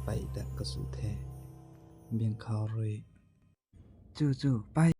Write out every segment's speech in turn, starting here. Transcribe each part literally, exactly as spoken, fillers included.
pei dat kasw the. Biang khou rui chu chu pei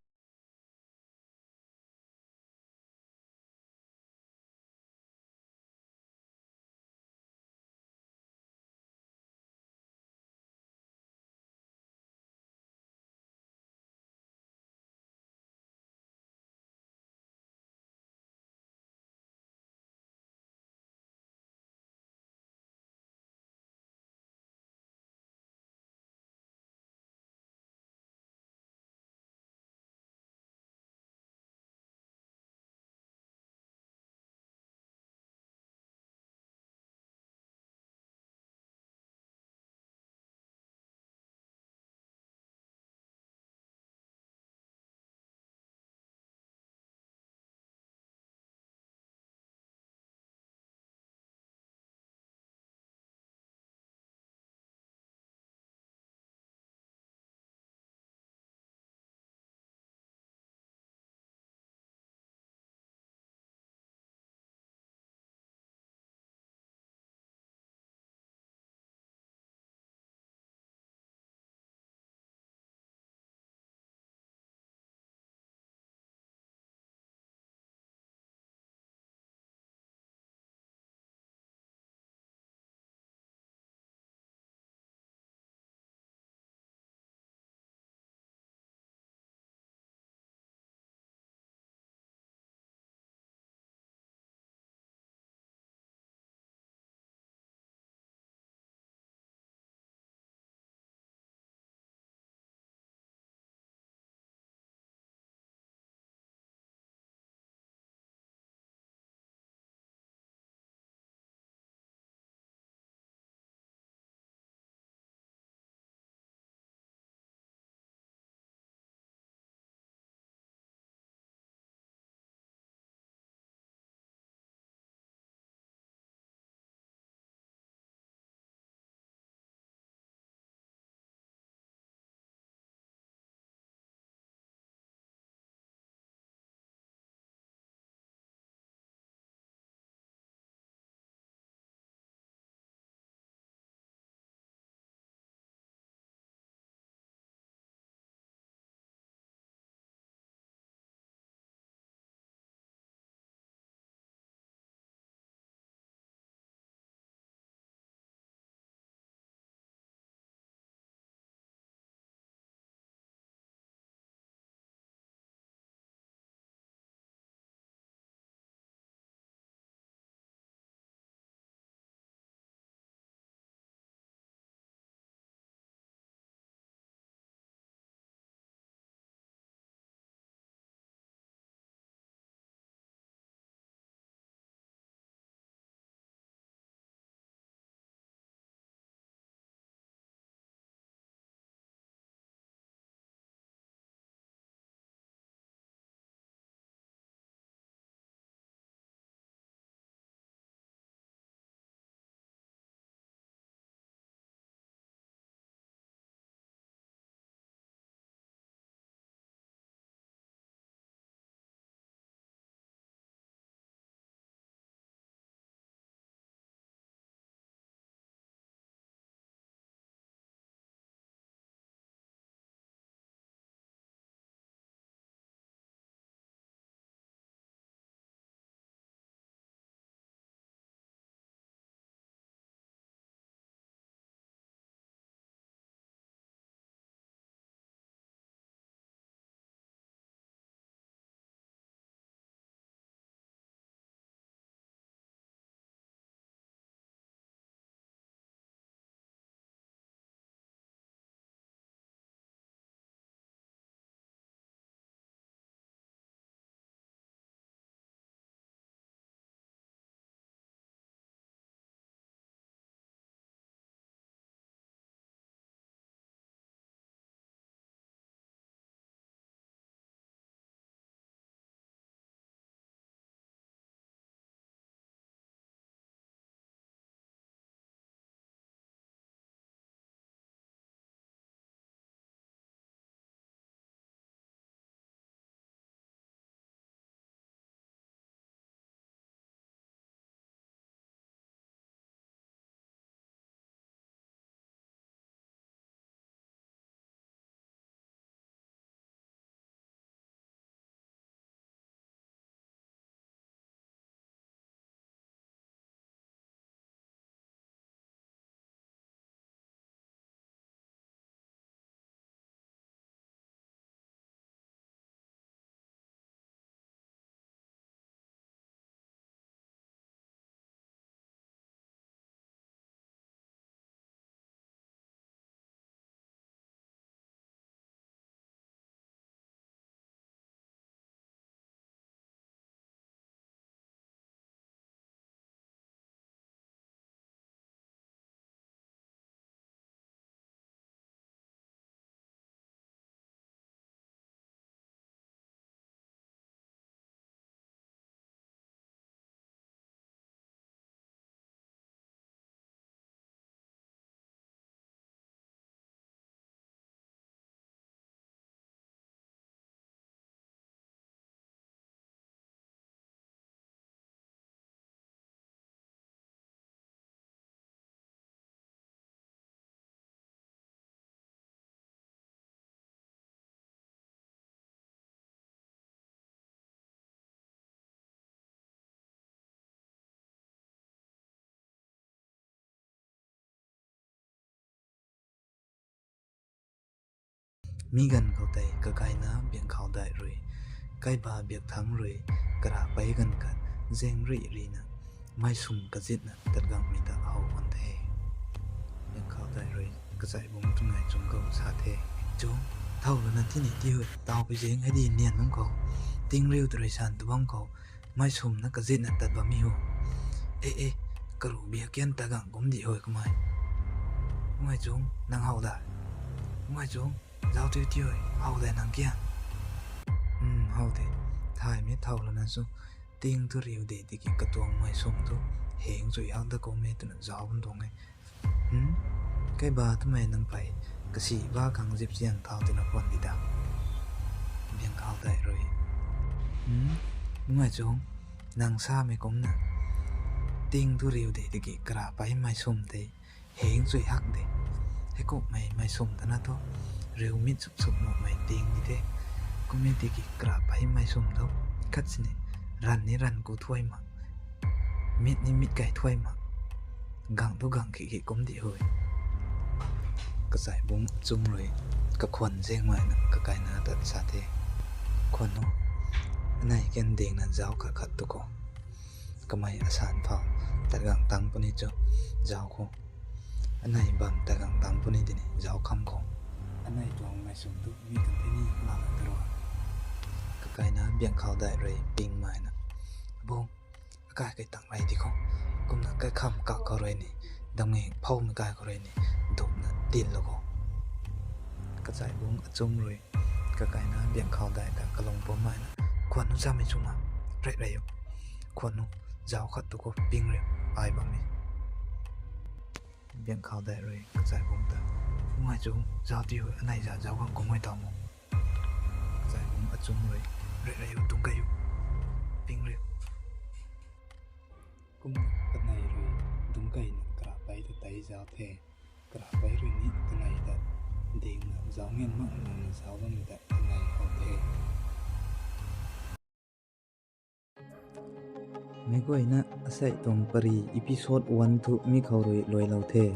Mi ganv khou tei kakaina Biangkhou Daih rui kaiba Biakthang rui karapei ganv khat zaeng rih rihna maisum kazitna tat gangmei ta how kan the. Biangkhou Daih rui Kachai Bungc tu ngai chungc khou sa the. Chungc, thow lana tini ti hui, taw pui zaeng hei di nian bam khou, ting riu ta rui san tu bam khou, maisumna kazitna tat bam mi hu. E e, karu biak kian tat gang kum di hui kamei. Ngai chungc, nang how da? Ngai chungc, zauc tiu ti hui, how da nang kian? Hmm, how de. Thaymei thow lana su, ting tu riu de tiki katuang maisum tu heng chui hak da kum e twna zauc bam tuang e. Hmm? Kaiba twmei nang pei kasi ba khang zip ziang thau tina khwan di da? Biangkhou Daih rui, Hmm? Ngai chungc, nang samei kumcna, ting tu riu de tiki karapei maisum tei heng chui hak de. Heikumhmei maisum tana thu, riu mit suk suk nuhmei ting ni the. Kum e tiki karapei maisum thu, khat sini, ranv ni ranv ku thuay mak, mit ni mit kai thuay mak, gang tu gang khi khi kum di hui. Kachai Bungc chungc rui kakhwan zaengmei na kakaina ta sa the. Khwan nu, anei kan dingna zauc khat khat tu khou. Kamei asan phau tat gang tang puni chu zauc khou. Anei bam tat gang tang puni tini zauc kham khou. Anei tuang maisum tu mi kan the ni lana ta rua. Kakaina Biangkhou Daih rui pingmei na, Bungc, akai kai tang rei di khou. Kumna kai kham kak khou rui ni, damngeng phoumei kai khou rui ni, dupna tinlou khou. Kachai Bungc achungc rui kakaina Biangkhou Daih ta kalung pummei na, Khwan nu, samei chungc ma, rei rei o. Khwan nu, zauc khat tu khou ping riu, ai bam e. Biangkhou Daih rui Kachai Bungc ta, Ngai chungc, zauc ti hui, anei za zauc gang kum e taw mo. Kachai Bungc achungc rui, Rei rei o, dungc kei o, ping riu. Kumna kanei rui dungc keina karapei ta tei zauc the. Karapei rui ni kanei ta dingna zauc ngan mak nana zauc bammei ta kanei how the. Meic guayna asei tuang pary episode one thu mi khou rui luailou the.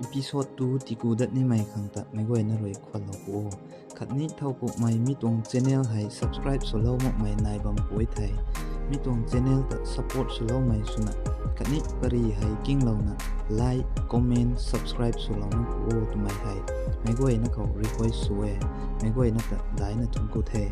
Episode two tiku dat nimei khang ta meic guayna rui khwanlou pu o. Khatni thowkumhmei mi tuang channel hei subscribe swlou makmei nai bam pu e thei, mi tuang channel ta support swloumei swna, khatni pary hei kinglouna like, comment, subscribe swlou mak pu o twmei hei meic guayna khou request sw e. Meic guayna ta daina thun ku the.